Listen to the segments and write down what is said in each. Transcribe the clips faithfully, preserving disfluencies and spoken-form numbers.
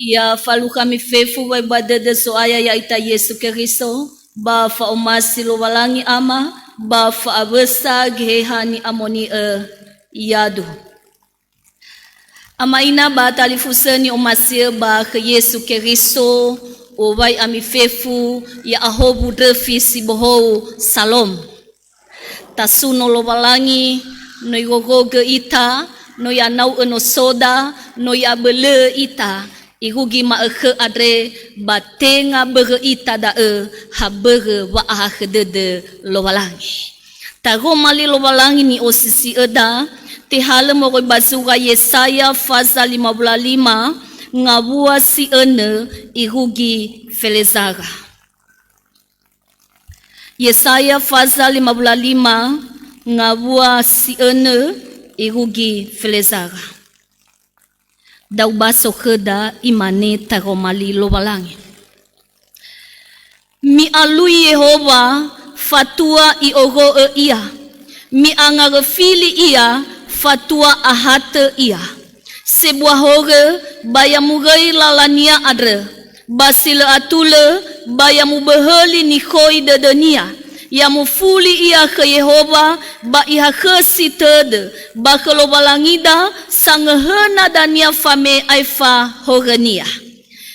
Ya falukha ami fefu wa'ebua dödö So'aya ya'ita Yesu Keriso, ba fa'omasi Lowalangi Ama, ba fa'awösa Geheha Ni'amoni'ö. Yadu. Ama ina ba talifusö ni'omasi'ö ba khö Yesu Keriso, owai ami fefu, ya'ahowu ndröfi si bohou, Salom. Tasuno Lowalangi, no Irorogö ita, no I'anau'ö nosoda, no I'abölö'ö ita, irugi ma'ökhö andre, ba tenga börö ita da'ö, ha börö wa'ahakhö dödö Lowalangi. Taroma li Lowalangi ni'osisi'öda, tehalö moroi ba zura Yesaya faza lima wulu a lima, ngawua si önö irugi felezara. Yesaya faza lima wulu a lima, ngawua si önö irugi felezara. Da'ö baso khöda, imane taroma li Lowalangi. Mi'alui Yehowa, fatua i'oro'ö ia. Mi'angaröfili ia, fatua ahatö ia. Sebua horö, ba ya muröi lalania andrö. Ba si lö atulö, ba ya muböhöli nikhoi dödönia. Ya mufuli ia khö Yehowa, ba ihakhösi tödö, ba khö Lowalangida, sangöhöna dania fame aefa horönia.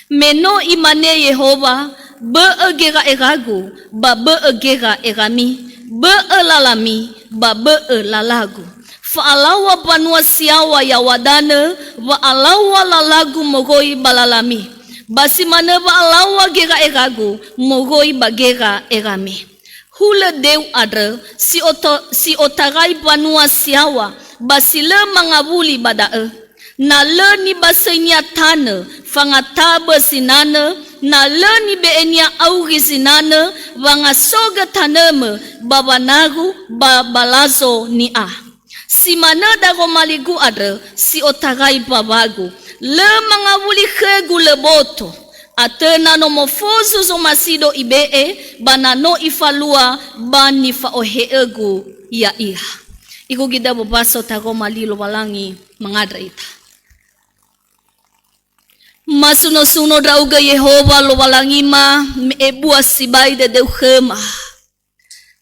Me no imane Yehowa, bö'ö gera'eragu, ba bö'ö gera'erami, bö'ö lalami, ba bö'ö lalagu. Fa'alaŵa mbanua si yaŵa yaŵa danö, wa'alaŵa lalagu moroi ba lalami. Ba si manö wa'alaŵa gera'eragu moroi ba gera'erami. Hulö deu andrö si oto-, si otarai mbanua si yaŵa, ba si lö mangawuli ba da'ö. Na lö nibasöinia tanö, fangatabö zinanö, na lö nibe'enia auri zinanö, wangasogö tanömö ba wanaru ba balazo ni'a. Si manö daroma ligu andrö si otarai mbaŵagu, lö mangawuli khögu lö boto. Atö na no mofozu zomasido ibe'e, ba na no ifalua ba nifa'ohe'ögu ya'ia. Irugi da'ö baso taroma li Lowalangi mangandrö ita. Masuno-suno ndra'ugö Yehowa Lowalangima, me ebua sibai dödöu khöma.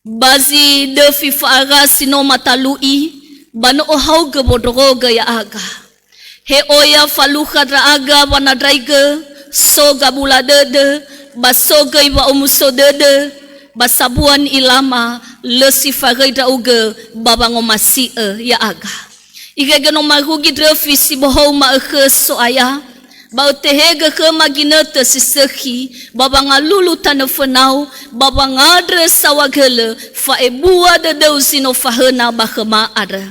Ba zi döfi fa'ara si no matalu'i, ba no ohaogö wondrorogö ya'aga. He oya falukha ndra'aga wanandraigö, so gabula dödö, ba so göi wa'omuso dödö, ba sambua ni'ilama, lö si faröi ndra'ugö ba wangomasi'ö ya'aga. Irege no marugi ndröfi si bohou ma'ökhö So'aya, ba ötehegö khöma ginötö si sökhi, ba wangalulu tanö fönau, ba wangandrö saohagölö, fa'ebua dödöu zi no fahöna ba khöma andrö.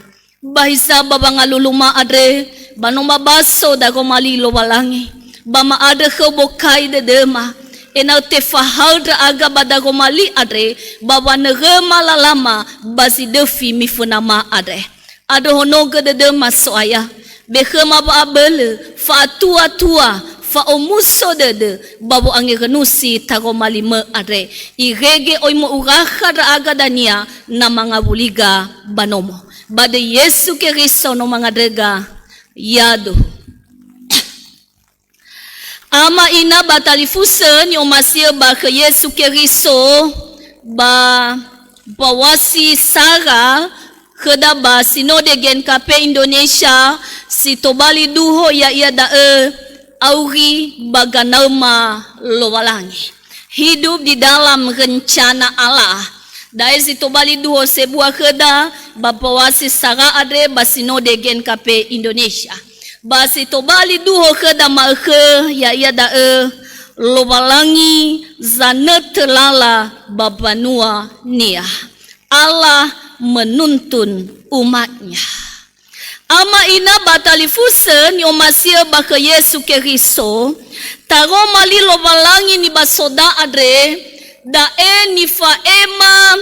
Ba hiza ba wangaluluma andre, ba no mabaso daroma li Lowalangi, ba ma'andrö khöu bokai dödöma, ena'ö tefahaö ndra'aga ba daroma li andre, ba wanöröma lalama ba zi döfi mifönama andre. Andrö honogö dödöma So'aya, be khöma wa'abölö, fa'atuatua, fa'omuso dödö, ba wo'angerönusi taroma limö andre. Irege oi mo'urakha ndra'aga dania na mangawuliga ba nomo. Ba döi Yesu Keriso no mangandröga, yadu. Ama ina ba talifusö ni'omasi'ö ba khö Yesu Keriso, ba mbawasi sara khöda ba Sinode G N K P Indonesia, si tobali duho ya'ia da'ö auri ba ganaöma Lowalangi. Hidup di dalam rencana Allah. Da'e zi tobali duho sebua khöda ba mbawasi sara andre ba Sinode G N K P Indonesia. Ba si tobali duho khöda ma'ökhö, ya'ia da'ö, Lowalangi zanötö lala ba mbanua-Nia. Allah menuntun umat-Nya. Ama ina ba talifusö ni'omasi'ö ba khö Yesu Keriso, taroma li Lowalangi nibasoda andre, da'e nifa'ema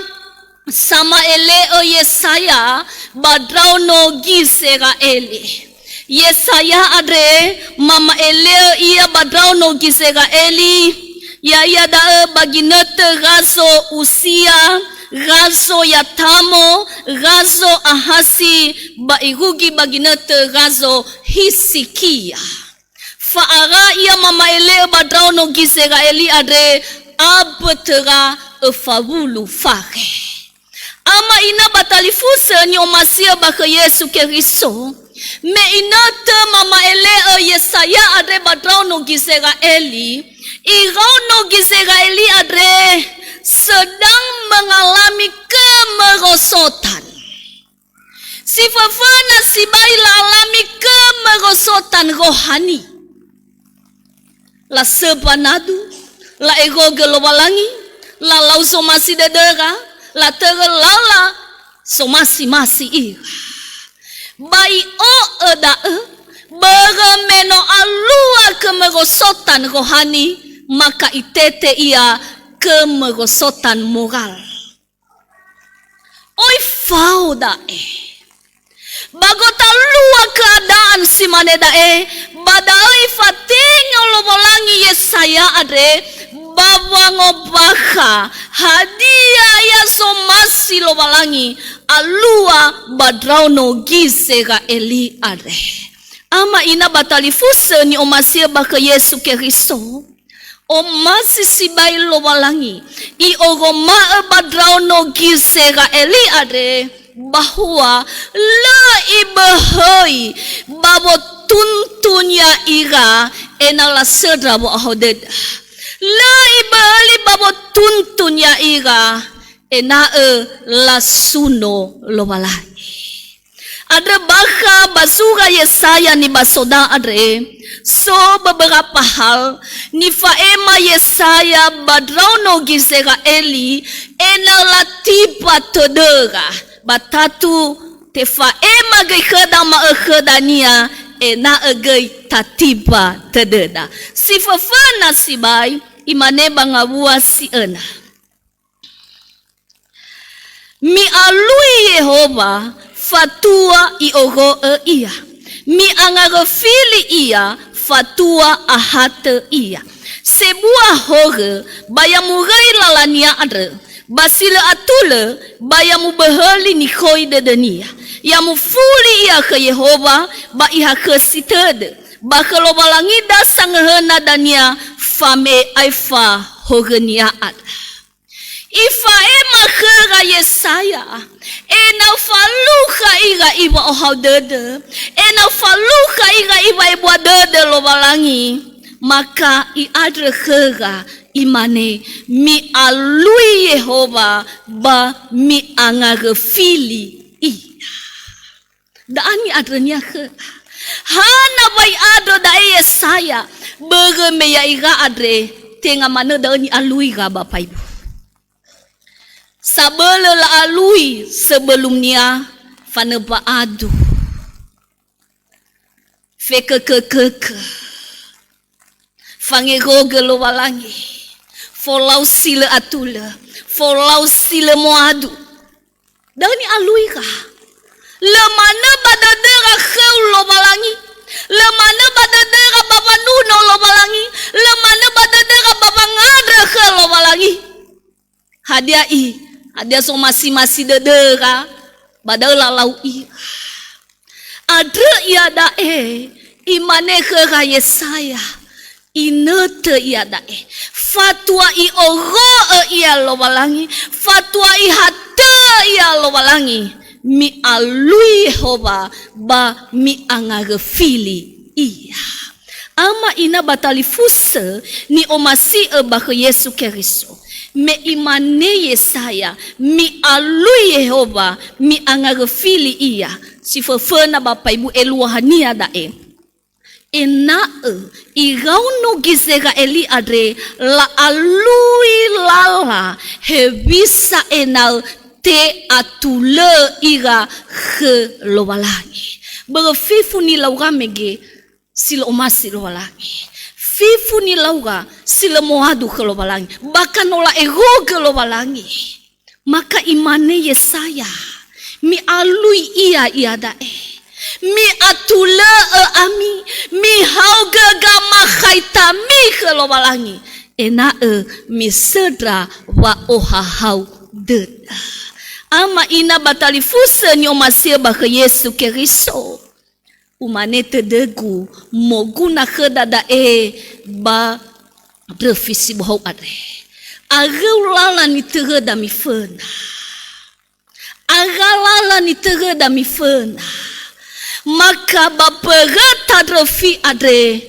sama'ele'ö Yesaya ba ndraono Gizera'eli. Yesaya andre mama'ele'ö ia ba ndraono Gizera'eli, ya'ia da'ö ba ginötö razo Usia, razo Yatamo, razo Ahasi, ba irugi ba ginötö razo Hisikia. Fa'ara Ia mama'ele'ö ba ndraono Gizera'eli andre abö töra öfa wulu fakhe. Ama ina ba talifusö ni'omasi'ö ba khö Yesu Keriso, me inötö mama'ele'ö Yesaya andre ba ndraono Gizera'eli, iraono Gizera'eli andre sedang mengalami kemerosotan. Si föföna sibai la'alami kemerosotan rohani. Lasömba nadu, la'erogö Lowalangi, lalau zomasi dödöra, latörö lala, somasi-masi ira. Ba i'o'ö da'ö, börö me no alua kemerosotan rohani, maka itete ia kemerosotan moral. Oi fao da'e. Ba gotalua keadaan si mane da'e, ba da'ö ifatenge Lowalangi Yesaya andre, ba wangombakha hadia ia zomasi Lowalangi alua ba ndraono Gizera'eli andre. Ama ina ba talifusö ni'omasi'ö ba khö Yesu Keriso, omasi sibai Lowalangi, i'oroma'ö ba ndraono Gizera'eli andre, bahwa lö iböhöi ba wotuntun ya'ira ena'ö lasöndra wo'aho dödö. Lö iböli ba wotuntun ya'ira ena'ö lasuno Lowalangi. Andrö bakha ba zura Yesaya nibasoda andre, so beberapa hal nifa'ema Yesaya ba ndraono Gizera'eli ena'ö latiba tödöra, ba tatu tefa'ema göi khöda ma'ökhö dania ena'ö göi tatiba tödöda. Si föföna sibai, imane ba ngawua si öna. Mi'alui Yehowa, fatua i'oro'ö ia. Mi'angaröfili ia, fatua ahatö ia. Sebua horö ba ya muröi lalania andrö, ba si lö atulö ba ya muböhöli nikhoi dödönia. Ya mufuli ia khö Yehowa ba ihakhösi tödö, ba khö Lowalangida sangöhöna dania fame'e aefa horönia andrö. Ifa'ema khöra Yesaya, ena'ö falukha ira iwa'ohahau dödö, ena'ö falukha ira iwa'ebua dödö Lowalangi, maka i'andrö khöra, imane, "Mi'alui Yehowa ba mi'angaröfili Ia." Da'a ni'andrönia khöra. Hana wa i'andrö da'e Yesaya, börö me ya'ira andre tenga manö da'ö ni'alui ira ba faibu. Sabölö la'alui sebelumnia fanömba'adu. Fekökökökö. Fangerogö Lowalangi, folau si lö atulö, folau si lö moadu. Da'ö ni'alui ira. Lö manö ba dödöra khöu Lowalangi. Lö manö ba dödöra ba wanuno Lowalangi. Lö manö ba dödöra ba wangandrö khö Lowalangi. Hadia i, hadia somasi-masi dödöra, ba da'ö lalau ira. Andrö iada'e, imane khöra Yesaya, inötö iada'e, fatua i'oro'ö ia Lowalangi, fatua ihatö ia Lowalangi, "Mi'alui Yehowa ba mi'angaröfili Ia." Ama ina ba talifusö ni'omasi'ö ba khö Yesu Keriso. Me imane Yesaya, "Mi'alui Yehowa, mi'angaröfili Ia." Si föföna ba faibu eluahania da'e. Ena'ö iraono Gizera'eli andre la'alui lala hewisa ena'ö te'atulö ira khö Lowalangi. Börö fefu nilaura mege si lö omasi Lowalangi. Fefu nilaura si lö moadu khö Lowalangi. Ba ka no la'erogö Lowalangi. Maka imane Yesaya, "Mi'alui Ia iada'e. Mi'atulö'ö ami, mihaogö gamakhaitami khö Lowalangi, ena'ö misöndra wa'ohahau dödö." Ama ina ba talifusö ni'omasi'ö ba khö Yesu Keriso. Umane tödögu, moguna khöda da'e ba ndröfi si bohou andre. Aröu lala nitöröda miföna. Ara lala nitöröda miföna. Maka ba mböröta ndröfi andre,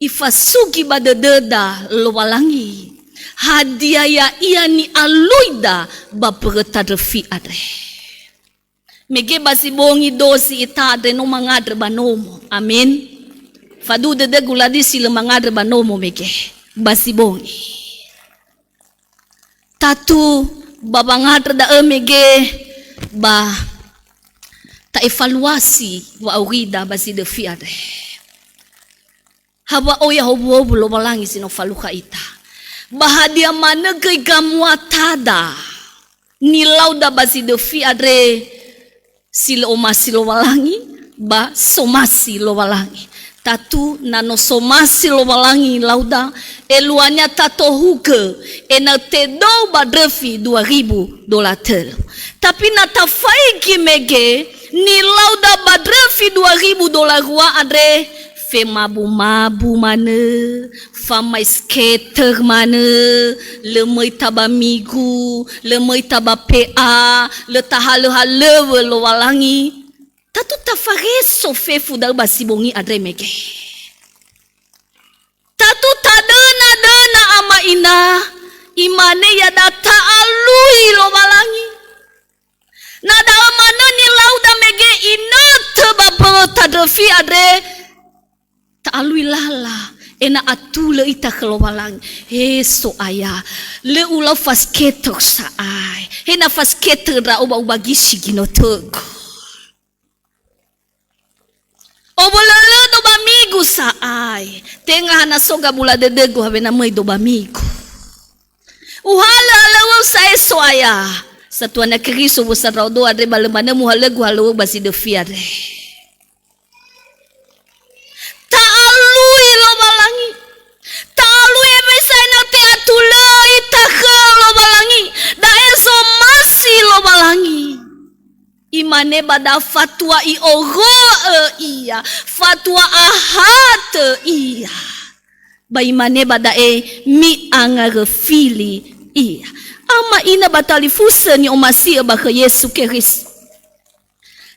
ifasugi ba dödöda Lowalangi. Hadia ya'ia ni'aluida ba mböröta ndröfi andre? Mege ba zi bongi dozi ita andre no mangandrö ba nomo. Amen. Faduhu dödögu ladi si lö mangandrö ba nomo mege ba zi bongi. Tatu ba wangandrö da'ö mege ba ta'efaluasi wa'aurida ba zi döfi andre. Ha wa'oya howuhowu Lowalangi si no falukha ita. Ba hadia manö göi gamuatada nilauda ba zi döfi andre, si lö omasi Lowalangi, ba somasi Lowalangi. Tatu na no somasi Lowalangi lauda, eluahania tatohugö, ena'ö tedou ba ndröfi dua ribu dua tölu. Tapi na tafaigi mege, nilauda ba ndröfi dua ribu dua rua andre, femabumabu manö, famaisketör manö, lö möi ita ba Migu, lö möi ita ba P A, lö tahalöhalöŵö Lowalangi. Tatu tafareso fefu da'ö ba zi bongi andre mege. Tatu tadönadöna ama ina, imane iada'a ta'alui Lowalangi. Na da'ö manö nilauda mege inötö ba mböröta ndröfi andre, ta'alui lala, ena'ö atulö ita khö Lowalangi. He So'aya, lö ulau fasketo sa'ae. He na fasketo ndra'o ba ubagisi ginotögu. Owölölödo ba Migu sa'ae. Tenga ha na so gabula dödögu hawena möido ba Migu. Uhalöhalöŵöu sa'ae So'aya. Satuania Keriso wösa ndra'odo andre ba lö manö muhalögu halöŵöu ba zi döfi andre. Ta'alui Lowalangi. Ta'alui hewisa ena'ö te'atulö ita khö Lowalangi. Da'e zomasi Lowalangi. Imane ba da'a fatua i'oro'ö ia, fatua ahatö ia. Ba imane ba da'e mi'angaröfili ia. Ama ina ba talifusö ni'omasi'ö ba khö Yesu Keriso.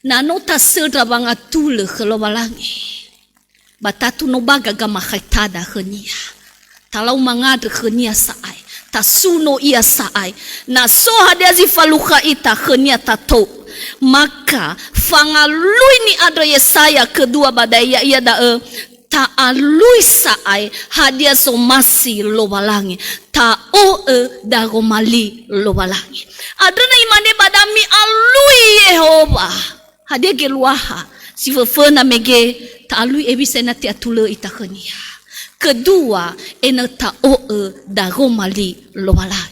Na no tasöndra wangatulö khö Lowalangi. Ba tatu no baga gamakhaitada khönia. Talau mangandrö khönia sa'ae. Tasuno ia sa'ae. Na so hadia zi falukha ita khönia tatou. Maka fangalui ni'andrö Yesaya kedua ba da'e ya'ia da'ö, ta'alui sa'ae hadia zomasi Lowalangi. Ta'o'ö daroma li Lowalangi. Andrö na imane ba da'a mi'alui Yehowa. Hadia geluaha si föföna mege ta'alui hewisa ena'ö te'atulö ita khönia. Kedua, ena'ö ta'o'ö daroma li Lowalangi.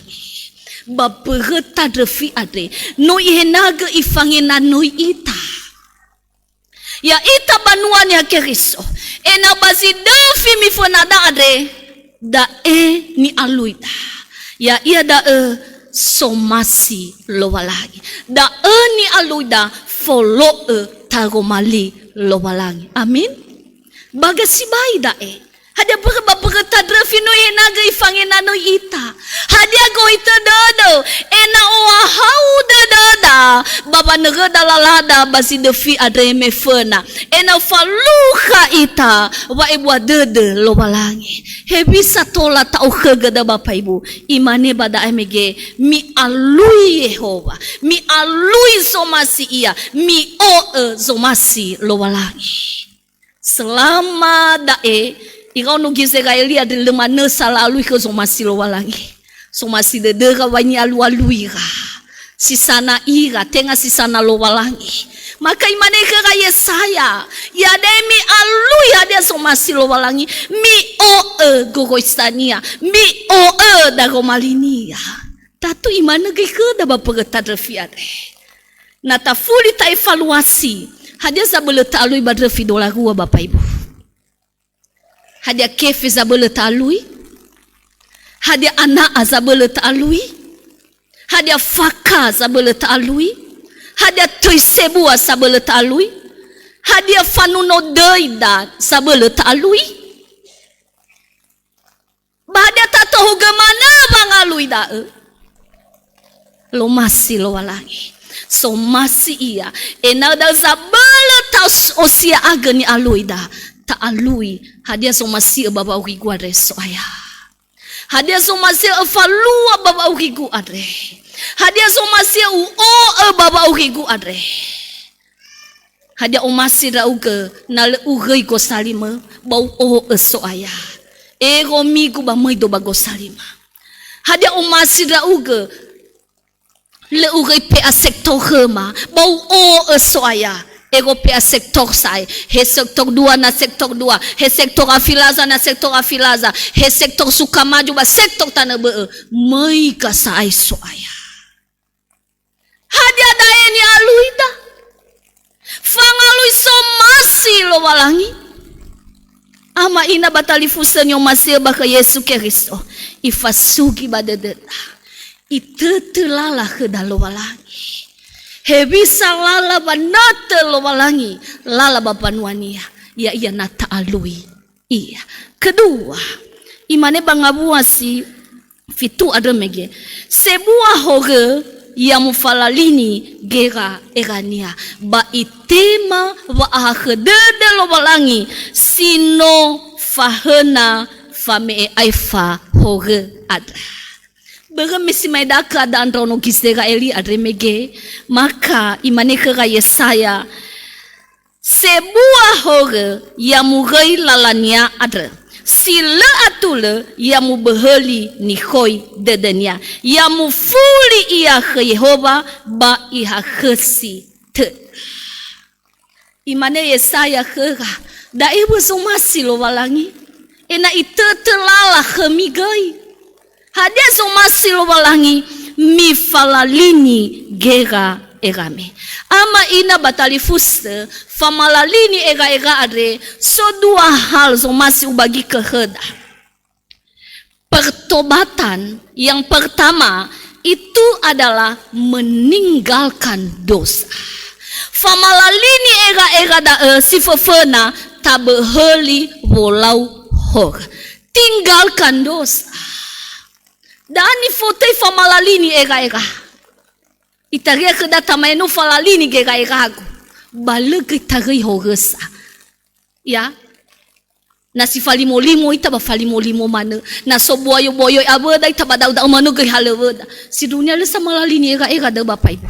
Ba mböröta ndröfi andre, no ihenagö ifangenanöi ita. Ya'ita banua Niha Keriso, ena'ö ba zi döfi miföna da'a andre, da'e ni'aluida. Ya'ia da'ö somasi Lowalangi. Da'ö ni'aluida folo'ö taroma li Lowalangi. Amin. Baga sibai da'e. Hadia börö ba mböröta ndröfi no ihenagö ifangenanöi ita. Hadia gohitö dödö, ena'ö ohahau dödöda, ba wanöröda lalada ba zi döfi andre meföna. Ena'ö falukha ita wa'ebua dödö Lowalangi. Hewisa tola ta'okhögö da'ö ba paibu, imane ba da'e mege, mi'alui Yehowa, mi'alui zomasi ia, mi'o'ö zomasi Lowalangi. Selama da'e, iraono Gizera'eli andre lö manö sa la'alui khö zomasi Lowalangi. Somasi dödöra wa ni'alualuira. Si sana ira, tenga si sana Lowalangi. Maka imane khöra Yesaya, "Iada'e mi'alui hadia zomasi Lowalangi, mi'o'ö goroisania, mi'o'ö daroma linia." Tatu imanö göi khöda ba mböröta ndröfi andre. Na tafuli ta'efaluasi, hadia zabölö ta'alui ba ndröfi dolarua ba paibu? Hadia kefe zabölö ta'alui? Hadia ana'a zabölö ta'alui? Hadia faka zabölö ta'alui? Hadia töi sebua zabölö ta'alui? Hadia fanuno döida sabölö ta'alui? Ba hadia tatohugö manö wangalui da'ö? Lomasi Lowalangi. Somasi Ia. Ena'ö da'ö zabölö ta'os-, osia'agö ni'aluida. Ta'alui. Hadia somasi'ö ba wa'aurigu andre, So'aya? Hadia somasi'ö öfalua ba wa'aurigu andre? Hadia somasi'ö u'o'ö ba wa'aurigu andre? Hadia omasi ndra'ugö na lö uröi gosalimö ba u'o'ö, So'aya? Ero migu ba möido ba gosalimö. Hadia omasi ndra'ugö lö uröi pe'a sektor khöma ba u'o'ö, So'aya? Ero pe'a sektor sa'ae, he sektor dua na sektor dua, he sektor afilaza na sektor afilaza, he sektor Sukamaju ba sektor tanö bö'ö, möiga sa'ae, So'aya. Hadia da'e ni'aluida? Fangalui somasi Lowalangi. Ama ina ba talifusö ni'omasi'ö ba khö Yesu Keriso, ifasugi ba dödöda. Itötö lala khöda Lowalangi. Hewisa lala wanötö Lowalangi, lala ba mbanua-Nia, ya'ia na ta'alui Ia. Kedua, imane ba ngawua si fitu andrö mege, "Sebua horö ya mufalalini gera'erania, ba itema wa'ahakhö dödö Lowalangi si no fahöna fame'e aefa horö andrö." Börö me si maedakhö ada ndraono Gizera'eli andre mege, maka imane khöra Yesaya, "Sebua horö ya muröi lalania andrö, si lö atulö ya muböhöli nikhoi dödönia, ya mufuli ia khö Yehowa ba ihakhösi tödö." Imane Yesaya khöra, "Da'e wö zomasi Lowalangi, ena'ö itötö lala khömi göi." Hadia zomasi Lowalangi? Mifalalini gera'erami. Ama ina ba talifusö, famalalini era'era andre, so dua hal zomasi ubagi khöda. Pertobatan yang pertama itu adalah meninggalkan dosa. Famalalini era'era da'ö si föföna taböhöli wolau horö. Tinggalkan dosa. Da'a nifotöi famalalini era'era. Itaria khöda tamae no falalini gera'eragu. Ba lö göi taröi horösa. Ya. Na si falimo-limo ita ba falimo-limo manö. Na so boyo-boyo awöda ita ba da'ö-da'ö manö göi halöwöda. Sindruhunia lö samalalini era'era da'ö ba paibu.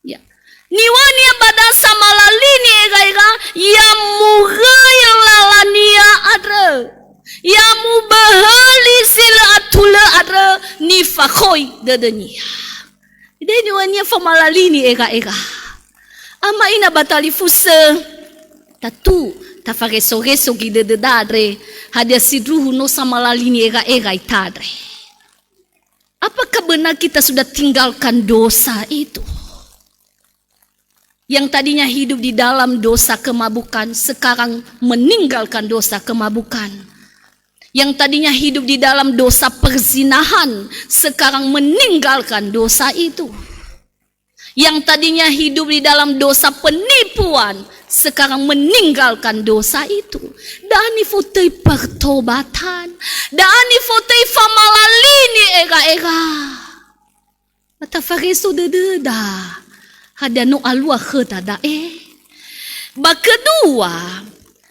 Ya. Niŵa'ö niha ba da'ö samalalini era'era, ya muröi lalania andrö. Ya muböhöli zi lö atulö andrö nifakhoi dödönia. Da'e niŵa'ö niha famalalini era'era. Ama ina ba talifusö, tatu, tafareso-reso göi dödöda andre, hadia sindruhu no samalalini era'era ita andre. Apakah benar kita sudah tinggalkan dosa itu? Yang tadinya hidup di dalam dosa kemabukan, sekarang meninggalkan dosa kemabukan. Yang tadinya hidup di dalam dosa perzinahan, sekarang meninggalkan dosa itu. Yang tadinya hidup di dalam dosa penipuan, sekarang meninggalkan dosa itu. Da'a nifotöi pertobatan. Da'a nifotöi famalalini era'era. Ba tafareso dödöda. Hadia no alua khöda da'e? Ba kedua,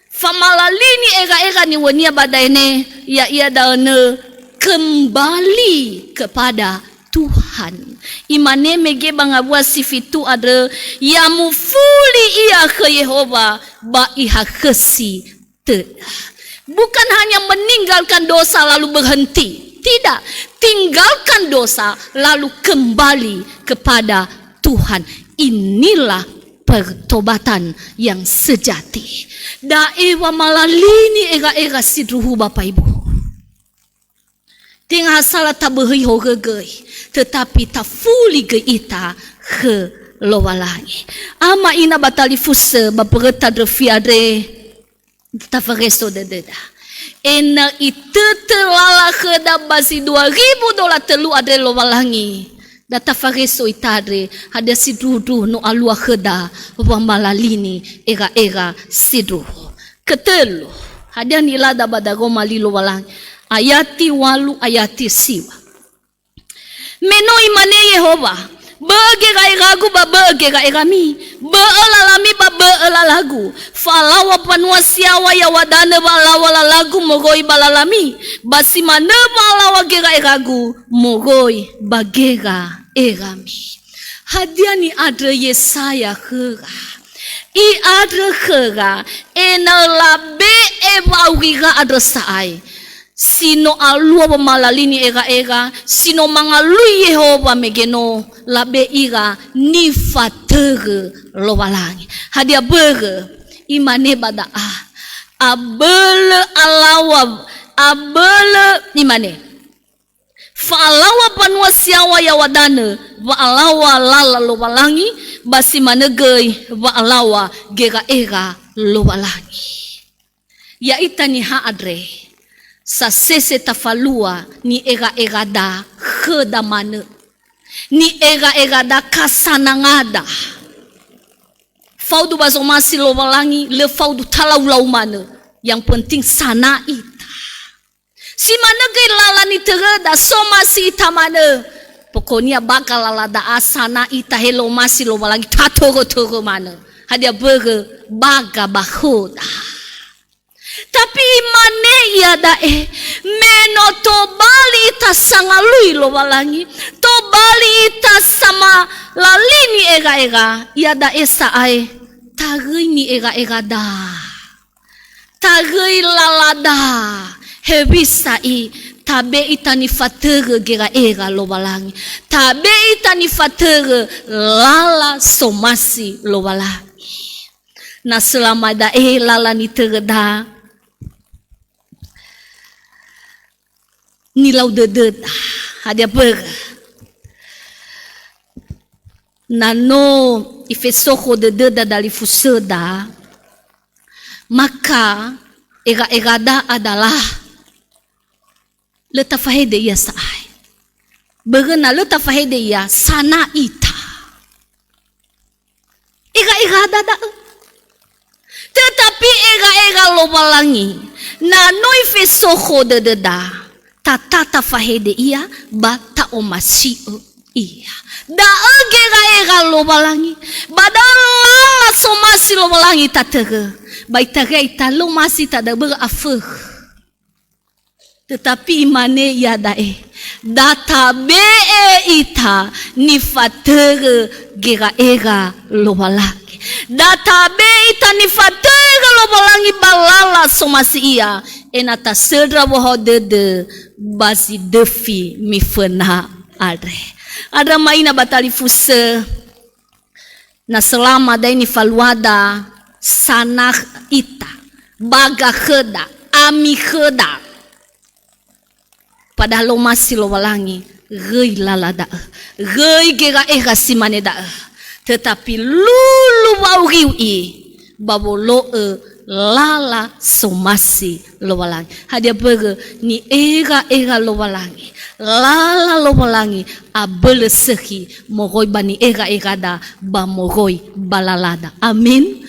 famalalini era'era niŵa'önia ba da'e ne, ya'ia da'ö nö kembali kepada Tuhan. Imane mege ba ngawua si fitu andrö, ya mufuli ia khö Yehowa ba ihakhösi tödö. Bukan hanya meninggalkan dosa lalu berhenti. Tidak. Tinggalkan dosa lalu kembali kepada Tuhan. Inilah pertobatan yang sejati. Da'e wamalalini era'era sindruhu Bapa Ibu. Tenga ha sala taböhöi horö göi, tetapi tafuli göi ita khö Lowalangi. Ama ina ba talifusö ba mböröta ndröfi andre, tafareso dödöda. Ena'ö itötö lala khöda ba zi dua ribu dua puluh telu andre Lowalangi, Da tafareso ita andre, hadia sindruhundruhu no alua khöda wamalalini era'era sindruhu. Ketölu, hadia nilada ba daroma li Lowalangi? Ayati walu, ayati siwa. Me no imane Yehowa, "Bö'ö gera'eragu ba bö'ö gera'erami, bö'ö lalami ba bö'ö lalagu. Fa'alaŵa mbanua si yaŵa yaw̃a danö wa'alaŵa lalagu moroi ba lalami, ba si manö wa'alaŵa gera'eragu moroi ba gera'erami." Hadia ni'andrö Yesaya khöra? I'andrö khöra ena'ö labe'e wa'aurira andrö sa'ae. Si no alua wamalalini era'era, si no mangalui Yehowa mege no labe ira nifatörö Lowalangi. Hadia börö? Imane ba da'a, "Abölö alaŵa, abölö," imane, "fa'alaŵa mbanua si yaŵa yaw̃a danö, wa'alaŵa lala Lowalangi, ba si manö göi wa'alaŵa gera'era Lowalangi." Ya'ita niha andre, sasese tafalua ni'era'erada khöda manö. Ni'era'erada kasanangada. Faudu ba zomasi Lowalangi, lö faudu talaulau manö. Yang penting sana ita. Si manö göi lala nitöröda, somasi ita manö. Pokoknya baga lala da'a sana ita, he lö omasi Lowalangi, tatörö-törö manö. Hadia börö? Baga ba khöda. Tapi imane iada'e, me no tobali ita sangalui Lowalangi, tobali ita samalalini era'era, iada'e sa'ae, taröi ni'era'erada. Taröi lalada. Hewisa i, tabe ita nifatörö gera'era Lowalangi. Tabe ita nifatörö lala somasi Lowalangi. Na selama da'e lala nitöröda, nilau dödöda. Hadia börö? Na no ifesokho dödöda dalifusöda, maka era'erada adalah lö tafahede ia sa'ae. Börö na lö tafahede ia, sana ita. Era'erada da'ö. Tetapi era'era Lowalangi, na no ifesokho dödöda, tata tafahede ia ba ta'omasi'ö ia. Da'ö gera'era Lowalangi, ba da'ö lala somasi Lowalangi tatörö, ba itaria ita lö omasi ita da'ö börö afökhö. Tetapi imane iada'e, da tabe'e ita nifatörö gera'era Lowalangi. Da tabe'e ita nifatörö Lowalangi ba lala somasi ia, ena'ö tasöndra wohao dödö ba zi döfi miföna andre. Andrö ma'ina ba talifusö, na selama da'e nifaluada, sana ita, baga khöda, ami khöda. Padahal lö omasi Lowalangi, göi lala da'ö, göi gera'era si mane da'ö. Tetapi lulu wa'auriu i, ba wolo'ö lala somasi Lowalangi. Hadia börö? Ni'era'era Lowalangi, lala Lowalangi, abölö sökhi moroi ba ni'era'erada ba moroi ba lalada. Amin.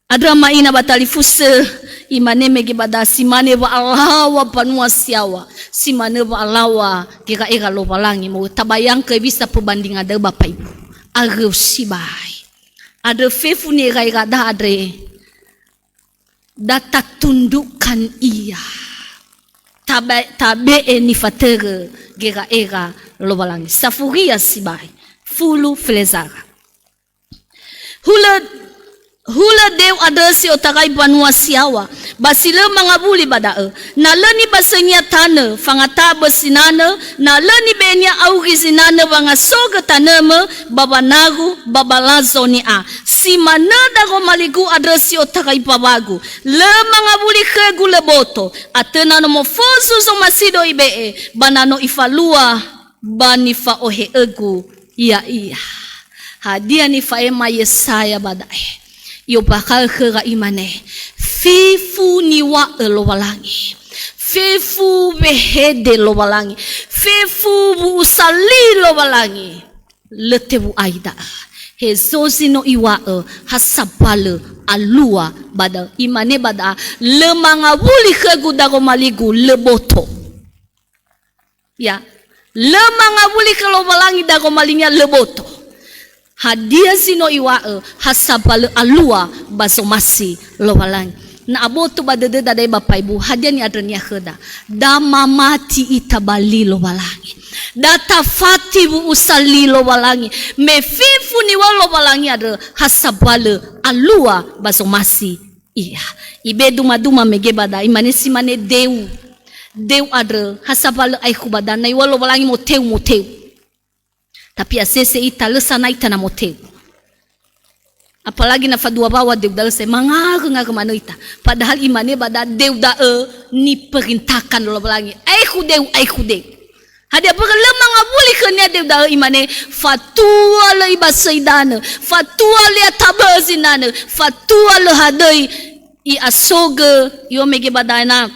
Andrö ma'ina ba talifusö, imane mege ba da'a, si mane wa'alaŵa mbanua si yaŵa, si manö wa'alaŵa gera'era Lowalangi. Mo tabayangkan bisa perbandingan da'ö, Bapak Ibu. Aröu sibai. Andrö fefu ni'era'erada andre, da tatundukkan ia. Tabe-, tabe'e nifatörö gera'era Lowalangi. Safuria sibai. Fulu felezara. Hulö, hulö deu andrö si otarai mbanua si yaŵa, ba si lö mangawuli ba da'ö. Na lö nibasöinia tanö, fangata'ö bösi zinanö, na lö nibe'enia auri zinanö wangasogö tanömö, ba wanaru, ba balazo ni'a. Si manö daroma ligu andrö si otarai mbawagu. Lö mangawuli khögu lö boto, atö na no mofozu zomasido ibe'e, ba na no ifalua ba nifa'ohe'ögu ya'ia. Hadia nifa'ema Yesaya ba da'e? I'ombakha'ö khöra imane, fefu niŵa'ö Lowalangi, fefu wehede Lowalangi, fefu wu'usa li Lowalangi, lö tewu'ai da'a. Hezo zi no iŵa'ö ha sabalö alua ba da'ö. Imane ba da'a, "Lö mangawuli khögu daroma ligu, lö boto." Ya, lö mangawuli khö Lowalangi daroma linia, lö boto. Hadia zi no iŵa'ö ha sabalö alua ba zomasi Lowalangi? Na aboto ba dödöda da'e ba paebu, hadia ni'andrönia khöda? Da mamati ita ba li Lowalangi. Da tafati wu'usa li Lowalangi. Me fefu niŵa'ö Lowalangi andrö ha sabalö alua ba zomasi Ia. Ibe dumaduma mege ba da'a, imane si mane deu. Deu andrö, ha sabalö aekhu ba da'a, na iŵa'ö Lowalangi moteu, moteu. Tapi asese ita, lö sana ita na moteu. Apalagi na fadua waŵa deu da'ö, se mangarö-ngarö manö ita. Padahal imane ba da'a, deu da'ö niperintahkan Lowalangi. Aekhu deu, aekhu deu. Hadia börö lö mangawuli khönia deu da'ö? Imane, fatua lö ibasöi danö, fatua lö itabö'ö zinanö, fatua lö hadöi i'asogö, i'omege ba da'a,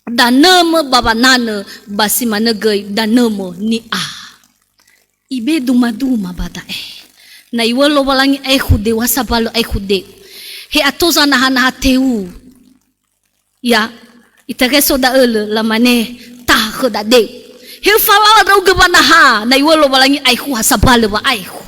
danömö ba wananö, ba si manö göi danömö ni'a. Ibe dumaduma ba da'e. Na iŵa'ö Lowalangi aekhu deu, ha sabalö aekhu deu. He ato zanahanaha teu. Ya, itareso da'ö lö, lamane, "Taha khöda deu." He ufalala ndra'ugö wanaha, na iŵa'ö Lowalangi aekhu ha sabalö wa'aekhu.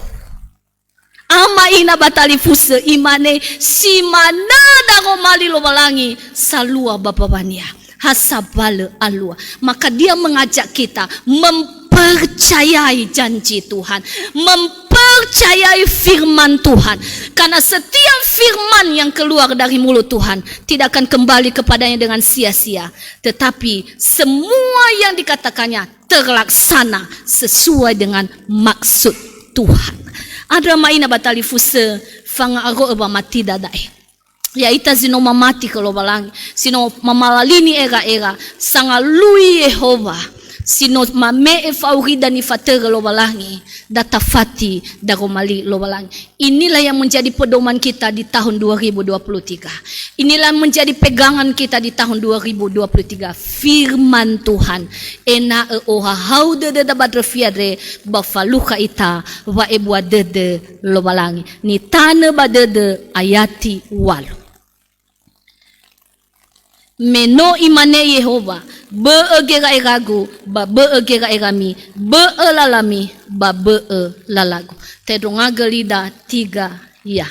Ama ina ba talifusö, imane, "Si manö daroma li Lowalangi salua ba mbaŵania, ha sabalö alua." Maka dia mengajak kita mempercayai janji Tuhan, mempercayai firman Tuhan. Karena setiap firman yang keluar dari mulut Tuhan tidak akan kembali kepadanya dengan sia-sia, tetapi semua yang dikatakannya terlaksana sesuai dengan maksud Tuhan. Andrö ama ina ba talifusö, fanga'aro'ö wamatida da'e. Ya'ita zi no mamati khö Lowalangi, si no mamalalini era'era, sangalui Yehowa, si no mame'e fa'aurida nifatörö Lowalangi, da tafati daroma li Lowalangi. Inilah yang menjadi pedoman kita di tahun dua ribu dua puluh tiga. Inilah menjadi pegangan kita di tahun dua ribu dua puluh tiga. Firman Tuhan. Ena'ö ohahau dödöda ba ndröfi andre, ba falukha ita wa'ebua dödö Lowalangi. Nitanö ba dödö ayati walu. Me no imane Yehowa, "Bö'ö gera'eragu, ba bö'ö gera'erami, bö'ö lalami, ba bö'ö lalagu." Tendrongagö lida tiga, ya.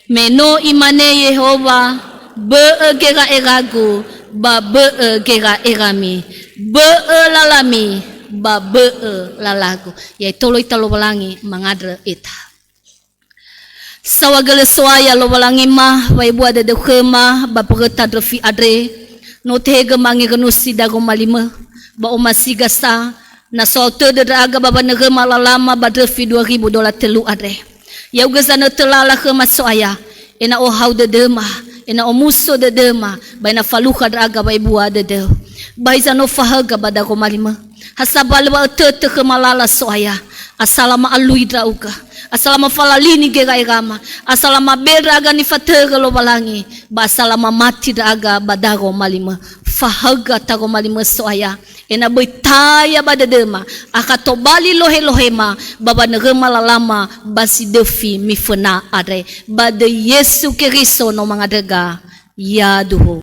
Me no imane Yehowa, "Bö'ö gera'eragu, ba bö'ö gera'erami, bö'ö lalami, ba bö'ö lalagu." Ya'e tolo ita Lowalangi mangandrö ita. Saohagölö So'aya Lowalangima, wa'ebua dödöu khöma ba mböröta ndröfi andre, no tehegö mangerönusi daroma limö, ba omasiga sa, na so'ao tödö ndra'aga ba wanöröma lalama ba ndröfi dua ribu dua puluh telu andre. Ya'ugö zanötö lala khöma So'aya, ena'ö ohahau dödöma, ena'ö omuso dödöma, ba ena'ö falukha ndra'aga wa'ebua dödöu. Ba hiza no fahaöga ba daroma limö. Ha sabalö wa'ötötö khöma lala So'aya, asala ma'alui ndra'ugö, asala mafalalini gera'erama, asala mabe ndra'aga nifatörö Lowalangi, ba asala mamati ndra'aga ba daroma limö. Fahaöga taroma limö So'aya, ena'ö böi taya ba dödöma, akha tobali lohe-lohema ba wanöröma lalama ba si döfi miföna andre. Ba döi Yesu Keriso no mangandröga, yaduhu.